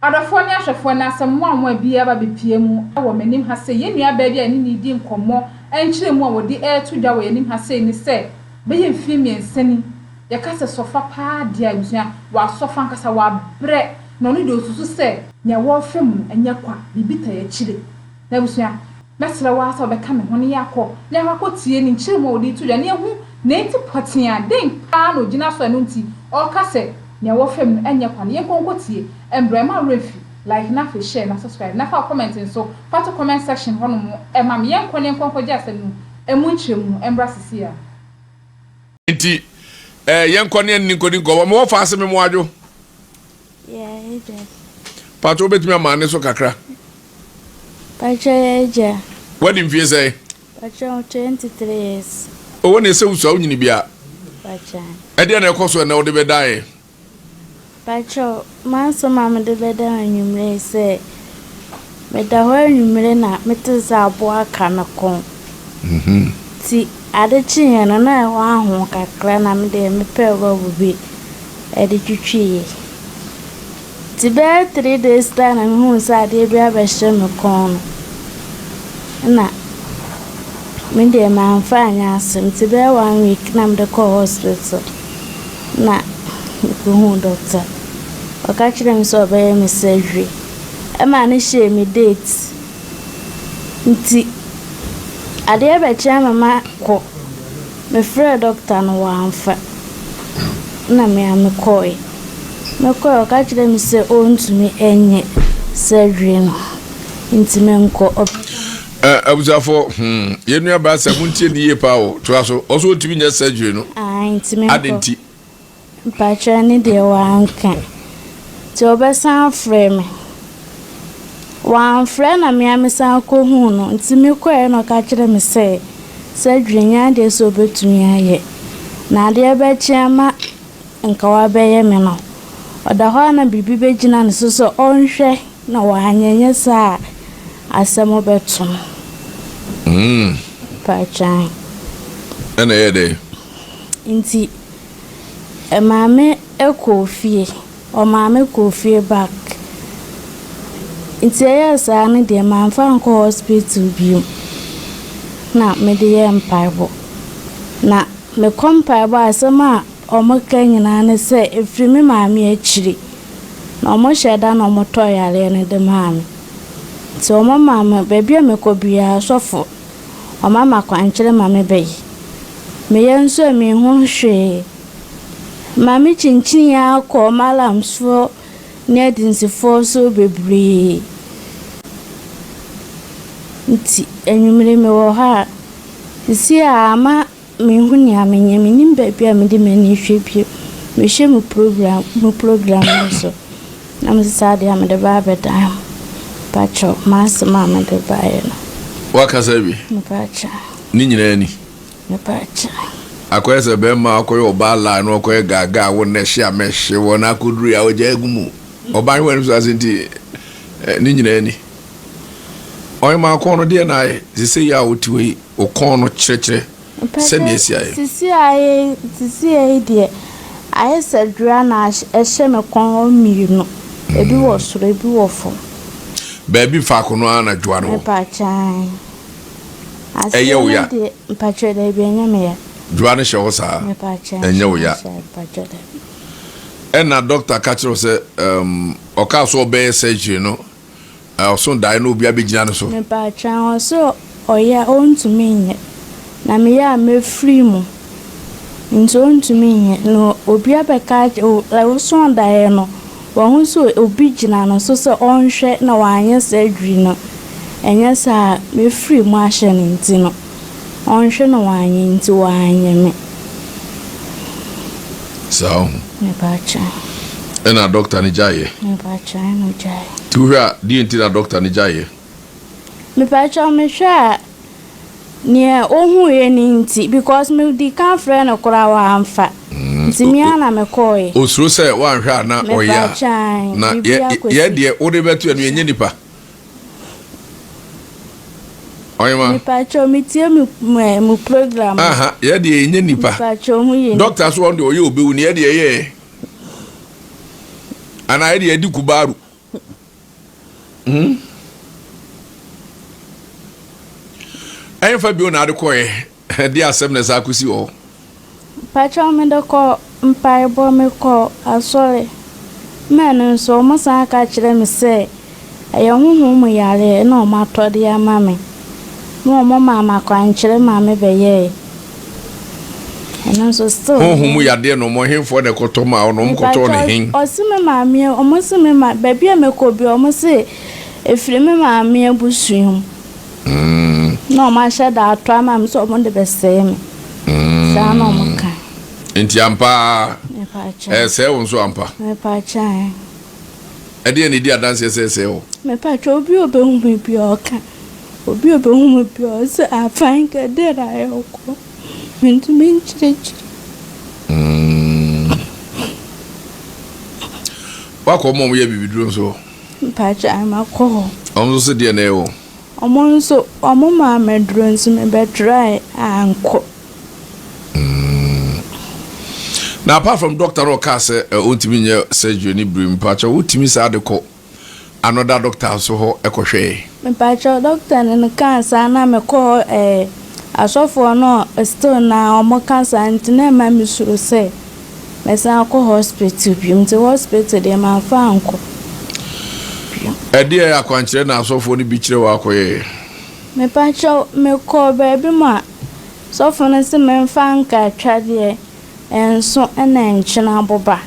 Adɔfoɔ ne ahwɛfoɔ, na asɛm nwanwa bi aba abɛpue mu wɔ m'anim ha sei. Yɛn nuabaa bi a yɛne no redi nkɔmmɔ nkyerɛmu a wɔde reto dwa wɔ yɛn anim ha sei ne sɛ, bɛyɛ mfeɛ mmiɛnsa ni, yɛka sɛ sɔfa paa deɛ a, abusua, wasɔfa ankasa, wabrɛ, na ɔno deɛ ɔsusu sɛ, nea wɔrefa mu no, ɛnyɛ kwa, biribi taa akyire. N'abusua, mɛsrɛ wo ara sɛ wobɛka me ho na yɛakɔ na yɛakɔ akɔtie ne nkyerɛmu a ɔde reto dwa na yɛahu nea enti pɔtee a dɛn paa na ɔgyina so a ɛno nti ɔreka sɛ nea ɛwɔ fam no nyɛ kwa no. Yɛnkɔ nkɔtie. Mbrɛ mma wo werɛ mfi, like na afei share na subscribe na fa wo comment nso fa to comment section hɔnom ma me. Yɛnkɔ na yɛnkɔ nkɔgye asɛm no mu nkyerɛmu mbra sisi a. Nti eh, yɛnkɔ ne yɛne no nkɔdi nkɔmmɔ. Mewɔ fa ase me moadwo. Yeah, agya. Pato wobɛtumi ama ne so kakra. Pacho yɛ agya. Wadi mfie sɛn? Pacho 23 years. Owó ne sɛ wusua wonyini bia. Pacho. Ɛdeɛ na ɛkɔ so ɛnɛ wode bɛda yɛ? Pacho, m'asɛm a mede bɛda anwummere yi sɛ meda hɔ anwummere na mete sɛ aboa aka me kɔn. Ti ade kyeeɛ no na ɛhɔ aho kakra na mede mepɛɛ rɔba bi de twitwiiɛ. Nti bɛyɛ 3 days time na mehuu sɛ adeɛ bi abɛhyɛ me kɔn no, ɛna me deɛ mamfa anyɛ asɛm. Nti bɛyɛ one week na mede kɔɔ hospital na mekɔhuu doctor. Ɔka kyerɛɛ me sɛ ɔbɛyɛ me surgery. Ɛma no hyɛɛ me date. Nti adeɛ bɛkye ama makɔ. Mefrɛɛ doctor no wamfa. Na me ara mekɔeɛ. Mekɔeɛ ɔka kyerɛɛ me sɛ ɔntumi nyɛ surgery no nti menkɔ. Ɛ abusuafo, hmm, yɛn nua baa sɛ montie ne yie paa o. Toa so. Ɔso ɔntumi nyɛ surgery no. Ae, nti menkɔ. Ade nti. Mpakyɛw ne deɛ wanka. Nti ɔbɛsan afrɛ me. Wamfrɛ na me ara mesan kɔhuu no. Nti mekɔeɛ na ɔka kyerɛɛ me sɛ surgery nyɛ adeɛ sɛ ɔbɛtumi ayɛ. Na adeɛ bɛkye ama nka wabɛyɛ me no, ɔda hɔ a na biribi bɛgyina ne so sɛ ɔnhwɛ na wanyɛ, nyɛ saa a asɛm bɛto no. Mpakyɛw. Ɛna ɛyɛɛ dɛn? Nti maame kɔɔ fie, ɔmaa me kɔɔ fie back. Nti ɛyɛɛ saa no deɛ mamfa ankɔ hospital bio na mede yɛɛ mpaebɔ. Na mekɔ mpaebɔ a asɛm a wɔka nyinaa ne sɛ ɛfiri me maame akyiri. Na wɔhyɛ da na wɔtɔɔ yareɛ no de maa me. Nti wɔmaa me baabi a mekɔ biara sɔfo ɔma me akwankyerɛ ma mebɛyɛ. Meyɛ nso a menhu hwee. Maame kyinkyini ara kɔɔ malamfoɔ ne adansifoɔ so bebree. Nti anwummere mewɔ hɔ a, seesei a ama menhu nea menyɛ. Mennim baabi a mede m'ani hwɛ bio. Mehwɛ mo program no so na mese saa adeɛ a mede ba abɛdan mo. Mpakyɛw, m'asɛm a mede baeɛ no. Wakasa bi. Mepakyɛw. Ne nyinaa ni. Mepakyɛw. Akɔyɛ sɛ bɛrima akɔyɛ ɔbaa laa na ɔkɔyɛ gaagaa wo nnɛ hye a mɛhye wɔ na akɔduru a ɔgya agu mu. Ɔbaa hwɛ w'anim so ase nti ne nyinaa ni. Ɔhema kɔn no deɛ na ayɛ sese yi a wote hɔ yi, wo kɔn no kyerɛkyerɛ sɛnea esi ayɛ. Sisi a yi deɛ ayɛ sɛ dua na ɛhyɛ me kɔn hɔ mmienu. Ebi wɔ soro, ebi wɔ fam. Baabi faako no ara na dwoa no wɔ. Mepakyɛw. Ɛyɛ wo ya? Aseɛ no deɛ mpakyɛw daabi, ɛnyɛ me ya. Dwoa no hyɛ hɔ saa? Mepakyɛw. Ɛnyɛ wo ya? Mpakyɛw daabi. Ɛna doctor ka kyerɛ wo sɛ ɔkaa so ɔbɛyɛ surgery no, ɔso daeɛ na obi abɛgyina no so. Mepakyɛw, ɔsɛ ɔyɛ a ɔntumi nyɛ. Na meyɛ a mɛfiri mu. Nti ɔntumi nyɛ. Na obi abɛka ɔso daeɛ no, wahu sɛ obi gyina no so sɛ ɔnhwɛ na wanyɛ surgery no. Ɛnyɛ saa a mɛfiri mu ahyɛ no nti no, ɔnhwɛ na wanyɛ nti wanyɛ me. Saa ho. Mepakyɛw. Ɛna doctor no gyaeɛ. Mepakyɛw, ɛna ogyaeɛ. Nti wohwɛ a deɛ nti na doctor no gyaeɛ? Mepakyɛw, mehwɛ a nea ohuiɛ no nti because medi kan frɛ no koraa wamfa. Nti me ara na mekɔɔeɛ. Osuro sɛ woanhwɛ a na ɔyɛ a Mepakyɛw, na biribi akɔsi. yɛ deɛ wode bɛto ɛno yɛnyɛ nipa. Ɔhema. Mepakyɛw, metie mo program. Aha, yɛ deɛ yɛnyɛ nipa. Mepakyɛw, mo yɛ nipa. Doctor so ɔno deɛ ɔyɛ obewu ne yɛ deɛ yɛyɛ. Anaa yɛ deɛ yɛdi kubaru. Hmm? Ɛnfa bio na ade kɔɛ ɛde asɛm na ɛsa akɔsi wɔ hɔ. Mpakyɛw mede kɔ mpaebɔ mekɔ asɔre ma ɛno nso ɔmo san ka kyerɛ me sɛ ɛyɛ honhom mu yareɛ na ɔmo atɔ de ama me na ɔmo maa me akwankyerɛ ma me bɛyɛɛ ɛno nso still. Honhom mu yadeɛ na ɔmo ɛhenfoɔ na ɛkɔtɔ maa wo na ɔmo kɔtɔɔ no hen? Ɔse me maame ɔmo se me ma baabi a mekɔ bi ɔmo se efiri me maame abusua mu. Na ɔmo ahyɛ da atɔ ama me sɛ ɔmo de bɛsɛe me. Saa na ɔmo ka. Nti ampa ara ɛresɛe wo nso ampa? Mepakyɛ. Ɛdeɛn na ɛdi adanseɛ sɛ ɛsɛe wo? Mepakyɛ obi a ɔbɛhu me biara ɔka. Obi a ɔbɛhu me biara ɔse afan nka dɛn na ayɛ wo kɔ. Mentumi nkyerɛkyerɛ. Woakɔ ɔmo a ɔmo yɛ abibiduro nso hɔ? Mepakyɛ makɔ hɔ. Ɔmo nso se deɛn na ɛyɛ wo? Ɔmo nso ɔmo maa me aduro nso mebɛtrae ankɔ. Mm. Na apart from doctor no ɔkaa sɛ ɔntumi nyɛ surgery ne bere mpakyɛ wotumi saa de kɔ another doctor nso hɔ ɛkɔhwɛɛ. Mepakyɛw doctor no no kaa saa na mekɔ hɔ ɛɛ asɔfoɔ no still na ɔmo ka saa nti na ɛma me suro sɛ mɛsan akɔ hospital bio nti hospital deɛ manfa ankɔ bio. Ɛdeɛ akwankyerɛ na asɔfoɔ no bi kyerɛ wo akɔyɛɛ? Mepakyɛw mekɔɔ baabi ma Sɔfo no se memfa nka atwadeɛ, nso na nkyene aboba.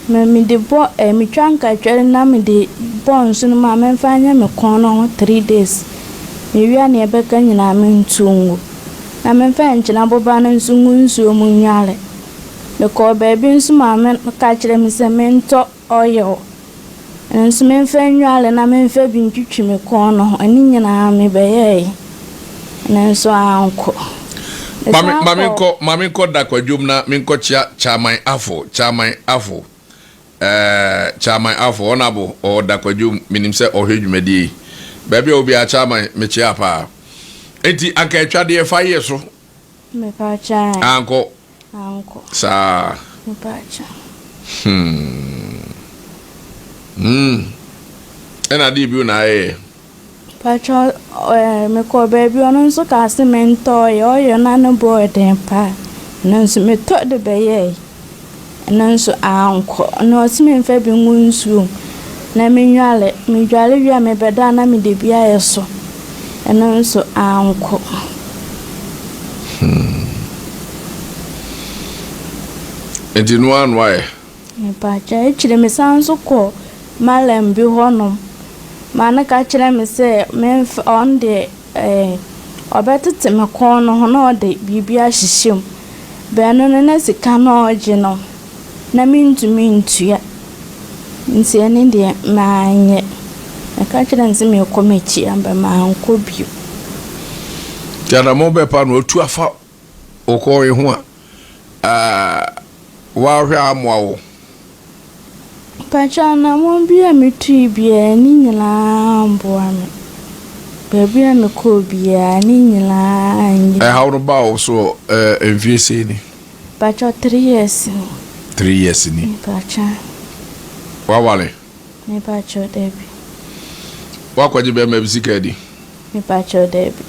Me mede bɔ eh, metwa nkatwari na mede bɔ nso no mu a memfa nyɛ me kɔn no ho 3 days. Mewie a nea ɛbɛka nyinaa mentu ngu. Na memfa nkyene aboba no nso ngu nsuo mu nnware. Mekɔɔ baabi nso maame no ka kyerɛɛ me sɛ mentɔ oil nso memfa nnware na memfa bi ntwitwi me kɔn no ho. Ɛno nyinaa mebɛyɛe nanso ankɔ. Mesan Ma menkɔ ma menkɔ da kwadwom na menkɔkyea Chairman Afo Chairman Afo eh, Chairman Afo Honourable ɔwɔ da kwadwom menim sɛ ɔhwɛ dwumadie yi baabi a ɔwɔ biara Chairman mekyea paa Enti anka atwadeɛ fa yɛ so Mepakyɛ. Ankɔ Ankɔ. Saa. Mepakyɛ. Hmm. Hmm. Ɛna adeɛ bio na ayɛyɛ. Pakyɛ ɛɛ mekɔɔ baabi ɔno nso kaa sɛ mentɔ ɔyɛ ɔyɛ na ne bo yɛ den paa. Ɛno nso metɔ de bɛyɛe. Ɛno nso ankɔ. Na ɔse memfa bi ngu nsuo mu na menwale. Medwale wie a mebɛda a na mede bi ayɛ so. Ɛno nso ankɔ. Hmm. Nti no ara na wayɛ? Mepakyɛ akyire mesan nso kɔ Mallam bi hɔnom ma no ka kyerɛ me sɛ memfa ɔno deɛ ɛɛ ɔbɛtete me kɔn no ho na ɔde biribi ahyehyɛ mu. Bɛno no na sika no a ɔgye no na mentumi ntua nti ɛno deɛ manyɛ. Meka kyerɛɛ no sɛ merekɔ m'akyi aba mankɔ bio. Nti anammɔn bɛn paa na watu afa wo kɔn yi ho a woahwɛ a amoa wo? Mpakyɛw anammɔn bi a metui biara ne nyinaa amboa me. Baabi a mekɔɔ biara ne nyinaa anyɛ. Ɛhaw no baa wo so mfie sei ni? Mpakyɛw 3 years ni. 3 years ni. Mpakyɛw. Waware? Mepakyɛw dabi. Woakɔgye bɛrima bi sika adi? Mepakyɛw dabi.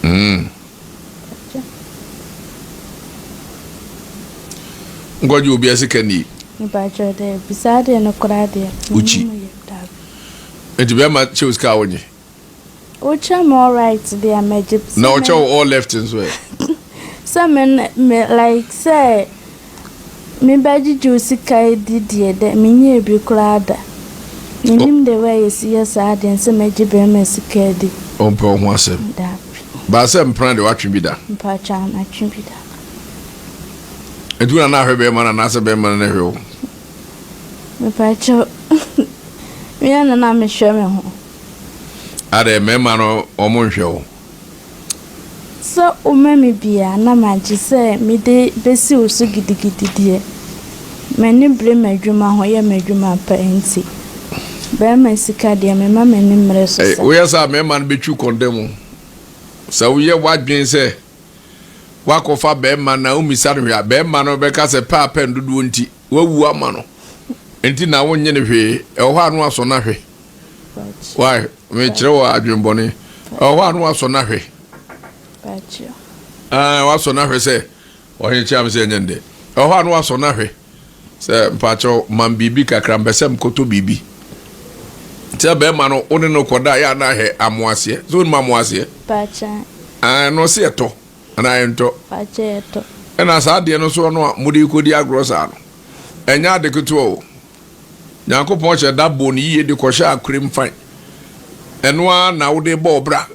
Mpakyɛw. Nkɔgye obi sika ni? Mepakyɛw dabi. Saa deɛ no koraa deɛ. Wokyi? Dabi. Nti bɛrima kyɛ wo sika a wonye? Wokyɛ me all right deɛ mɛgye. Na ɔkyɛ wo all left nso ɛ? Sɛ me me like sɛ mebɛgyegye wo sika di deɛ dɛ menyɛɛ bi koraa da. Menim the way yɛsi yɛ saa adeɛ no sɛ mɛgye bɛrima sika adi. Ɔmpɛ wo ho asɛm. Dabi. Baa sɛ mpena deɛ woatwe bi da? Mpakyɛw matwe bi da. Nti wo na na ahwɛ bɛrima no anaasɛ bɛrima no na ɛhwɛ wo? Mepakyɛw me na na mehwɛ me ho. Adɛ mmarima no wɔn nhwɛ wo? Sɛ woma me bi a na magye sɛ mede bɛsi wo so gidigidi deɛ, m'ani bere m'adwuma ho yɛ m'adwuma pa nti, bɛrima sika deɛ memma m'ani mmere so sa. Woyɛ saa a mmarima no bɛtwi kɔndɛm o. Sɛ woyɛ w'adwene sɛ woakɔfa bɛrima na wommisa no hwee a, bɛrima no bɛka sɛ pɛ a pɛ no dodoɔ nti, woawu ama no nti na wonnye no hwee. Ɛwɔ hɔ a na wasɔ no ahwɛ. Why? Mekyerɛ wɔ adwenbɔne. Ɛwɔ hɔ a na wasɔ no ahwɛ. Ɛɛ wasɔ no ahwɛ sɛ ɔhene kyerɛ me sɛ ɛnyɛ ndɛ. Ɛwɔ hɔ a na wasɔ no ahwɛ sɛ mpakyɛw mam biribi kakra mpɛ sɛ mekɔtɔ biribi. Sɛ bɛrima no wo ne no kɔda yɛ a na ahwɛ amoaseɛ. Sɛ wonim amoaseɛ? Ɛɛ no ɔse ɛtɔ anaa ɛntɔ. Ɛna saa adeɛ no so no a mode kɔdi agorɔ saa no ɛnyɛ ade ketewa o. Nyankopɔn hyɛ da bɔɔ no yiye de kɔhyɛɛ akorɛm fann. Ɛno ara na wode bɔ wo bra.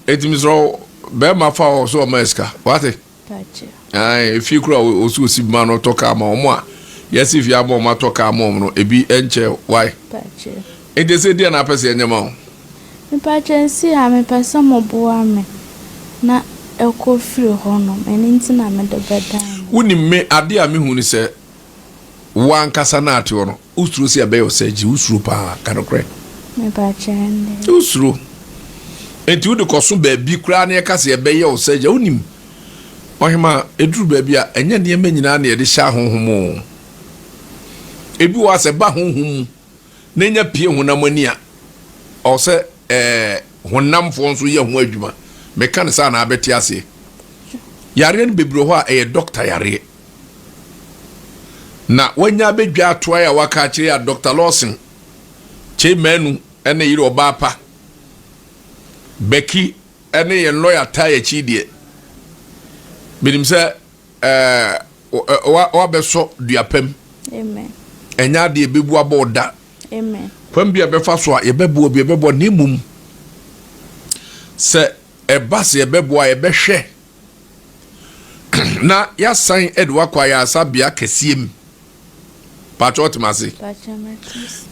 Enti mesrɛ wo, bɛrima fa hɔ sɛ ɔma sika. Wate? Ae, efie kura ɔsi osi bi ma no ɔtɔ kaa ma wɔn a yɛasi fie ama wɔn atɔ kaa ma wɔn no, ebi nkyɛ. Why? Enti ɛsɛ deɛ na apɛ sɛ yɛnyɛ ma wo? Mepakyɛ nsi a mepɛ sɛ mo boa me na ɛkɔ firi hɔ nom ɛno nti na mede bɛdan mo. Wonim me, adeɛ a mehu ne sɛ Wo ankasa na ate hɔ no, wosuro sɛ yɛbɛyɛ wo surgery, wosuro paa, ka nokorɛ. Wosuro. Enti wode kɔso baabi koraa na yɛka sɛ yɛbɛyɛ wo surgery, wonim, ɔhema, ɛduru baabi a, ɛnyɛ nneɛma nyinaa na yɛde hyɛ ahonhom o. Ebi wɔ hɔ a sɛ ɛba honhom mu na ɛnya pie honam ani a, ɔwɔ sɛ ɛɛ honamfoɔ nso yɛ ho adwuma. Meka no saa na abɛte aseɛ. Yareɛ no bebree wɔ hɔ a ɛyɛ dɔkta yareɛ. Na wanya abɛdwa atoae a waka akyerɛ a Dɔkta Lawson, Kyei Manu ne yere ɔbaa pa, Becky ne yɛn lɔya taa akyi deɛ, menim sɛ ɛɛ wabɛsɔ dua pam. Ɛnyɛ adeɛ ɛbɛbu abɔ wo da. Kwan bi a ɛbɛfa so a yɛbɛboa bi yɛbɛboa na mmom sɛ ɛba sɛ yɛbɛboa a yɛbɛhwɛ na yɛasan de wo akɔ ayaresabea kɛseɛ mu. Paatwa ɔte ase.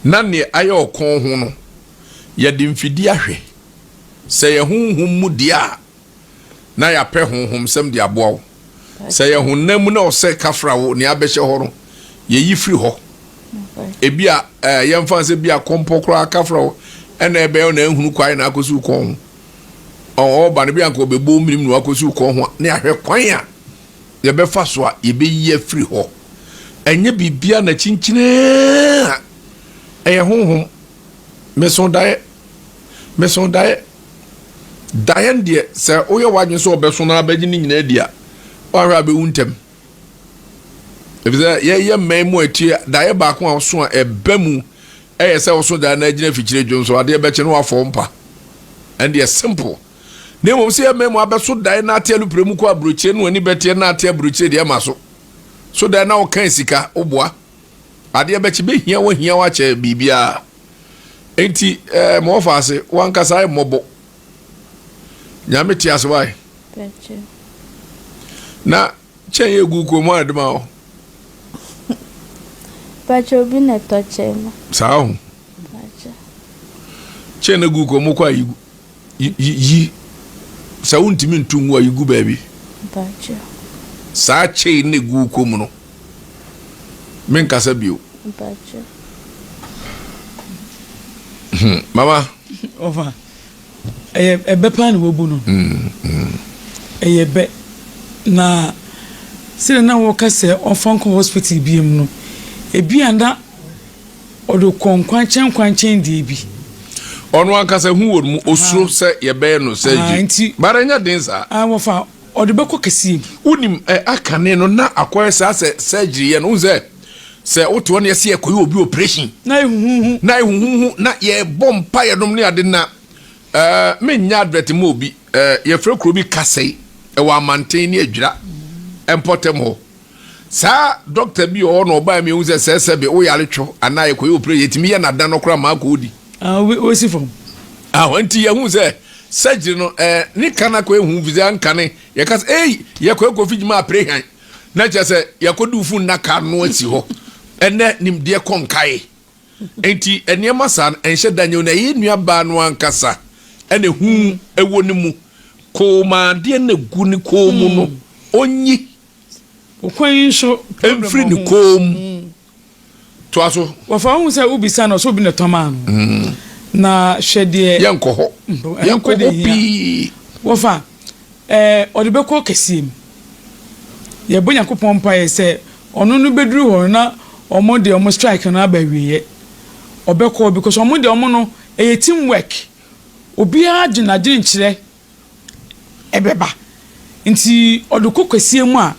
Na neɛ ayɛ ɔkɔn ho no, yɛde mfidie ahwɛ. Sɛ yɛ honhom mu deɛ a, na yɛapɛ honhomsɛm de aboa wo. Sɛ yɛ honam mu na ɔsɛ kafra wo nea abɛhyɛ hɔ no, yɛyi firi hɔ. Ebi a ɛɛ yɛmfa sɛ bi a kɔmpɔ koraa kafra wo ɛna ɛbɛyɛ na ehunu kwan na akɔsi wo kɔn ho. Ɔba no bi anka ɔbɛbɔ wo menim na wakɔsi wo kɔn ho a, ne ahwɛ kwan a yɛbɛfa so a yɛbɛyi afiri hɔ. Ɛnyɛ biribia na kyinkyinaa a ɛyɛ honhom. Meso daeɛ, meso daeɛ. Daeɛ no deɛ sɛ woyɛ w'adwene sɛ ɔbɛso na abɛgye ne nyinaa di a, woahwɛ a bɛwu ntɛm. Efisɛ yɛyɛ mmaa mu a ɛtie daeɛ baako a ɔso a ɛba mu ɛyɛ sɛ woso daeɛ na agyina afikyire dwo nso adeɛ bɛkye no wafɔ mpa. Ɛndeɛ simple. Na mmom sɛ yɛ mmaa mu abɛso daeɛ na ate alupere mu kɔ aburokyire no ani bɛteɛ na ate aburokyire deɛ ɛma so. So daeɛ na wokan sika woboa. Adeɛ bɛkye bɛhia woahia woakyɛ biribiara. Enti ɛɛ ma wɔfa ase wankasa ayɛ mmɔbɔ. Nyame te ase wae. Na kyɛn yɛ gu kurom hɔ na de ma wo. Pakyɛ obi na ɛtɔ kyɛn no. Saa ho. Pakyɛ. Kyɛn na gu kurom kɔ a yi yi sɛ wontumi ntu ngu a yi gu baabi. Pakyɛ. Saa kyɛn na gu kurom no. Menkasa bio. Pakyɛ. Hmm, mama. Ɔfa. Ɛyɛ ɛbɛ paa na wabu no. Ɛyɛ bɛ. Na sɛdeɛ na wɔka sɛ ɔmfa nkɔ hospital biom no, ebi a na ɔde kɔ nkwankyɛn nkwankyɛn deɛ bi. Ɔno ankasa hu wɔ ne mu, osuro sɛ yɛbɛyɛ no surgery. But ɛnyɛ den saa. Ah, wɔfa ɔde bɛkɔ kɛseɛ mu. Wonim ɛ akane no na akɔyɛ saa sɛ surgery yɛ no, wohu sɛ sɛ wote hɔ na yɛsɛ yɛkɔyɛ obi operation. Na ayɛ huhuhu. Na ayɛ huhuhu na yɛbɔ mpaeɛ nom ne ade na ɛɛ menyɛ advert ma obi ɛɛ yɛfrɛ kuro bi Kasɛe ɛwɔ Amanten ne Adwira mpɔtam hɔ. Saa dɔkta bi wɔ hɔ na ɔbaa mi ehu sɛ sɛ sɛbe woyare twɔ anaa yɛkɔyɛ operation yɛtumi yɛ n'adan no koraa ma akɔ odi. Ah, wosi fam. Ah, nti yɛhu sɛ surgery no ɛɛ ne ka no akɔ ehu fi sɛ ankane yɛka sɛ ei yɛkɔ ɛkɔ fi gyima apere hɛn. Na kyerɛ sɛ yɛakɔdi wo funnaka no asi hɔ. Ɛnnɛ, nimdeɛ kɔ nkae. Enti nneɛma saa no, ɛnhyɛ da nyɛ o. Na ɛyɛ nuabaa no ankasa na ehu wɔ ne mu. Koomadeɛ no gu ne kɔn mu no, ɔnyi mfiri ne kɔn mu. Toa so. Wɔfa wohu sɛ wobisa no, ɔsɛ obi na ɛtɔ maa no. Na hwɛ deɛ. Yɛnkɔ hɔ. Yɛnkɔ hɔ pii. Wɔfa Ɛɛ, ɔde bɛkɔ kɛseɛ mu. Yɛbɔ Nyankopɔn mpaeɛ sɛ ɔno no bɛduru hɔ no na wɔn deɛ wɔn strike no aba awieɛ. Ɔbɛkɔ because wɔn deɛ wɔn no. Ɛyɛ team work. Obiara de n'adwenkyerɛ ɛbɛba. Nti ɔde kɔ kwasie mu a,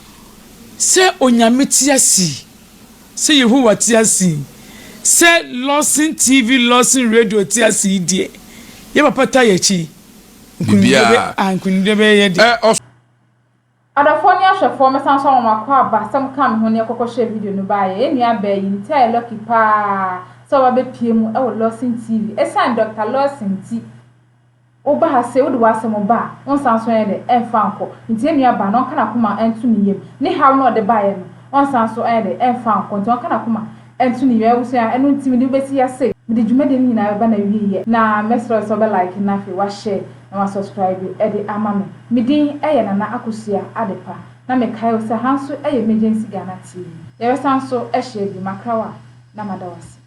sɛ Onyame te ase yi, sɛ Yehowa te ase yi, sɛ Lawson TV, Lawson Radio te ase yi deɛ, yɛ papa taa yɛn akyi yi, nkunimdie bɛ, ah, nkunimdie bɛyɛ yɛ deɛ. Adɔfoɔ ne ahwɛfoɔ mɛsan so ama mo akwaaba sɛ mo kaa me ho ne yɛkɔkɔ hwɛɛ video no baeɛ. Yɛn nua baa yi nti ayɛ lucky paa sɛ waba bɛpie mu wɔ Lawson TV. Ɛsiane Doctor Lawson nti wo ba ha sei wode w'asɛm ba a wo nsan so nyɛ dɛ ɛmfa nkɔ. Nti yɛn nua baa no ɔnka n'akoma nto ne yam. Ne haw no a ɔde baeɛ no ɔnsan so nyɛ dɛ ɛmfa nkɔ. Nti ɔnka n'akoma nto ne yam. Abusua ɛno nti mede wo bɛsi ha sei. Mede dwumadie no nyinaa bɛba n'awieɛ na mɛsrɛ wo sɛ wobɛ like na afei wa share na wa subscribe de ama me. Me din yɛ Nana Akosua Adepa na me kae wo sɛ ha nso yɛ Emergency Ghana TV. Yɛbɛsan nso ahyia bio. Makra wo a na mada wo ase.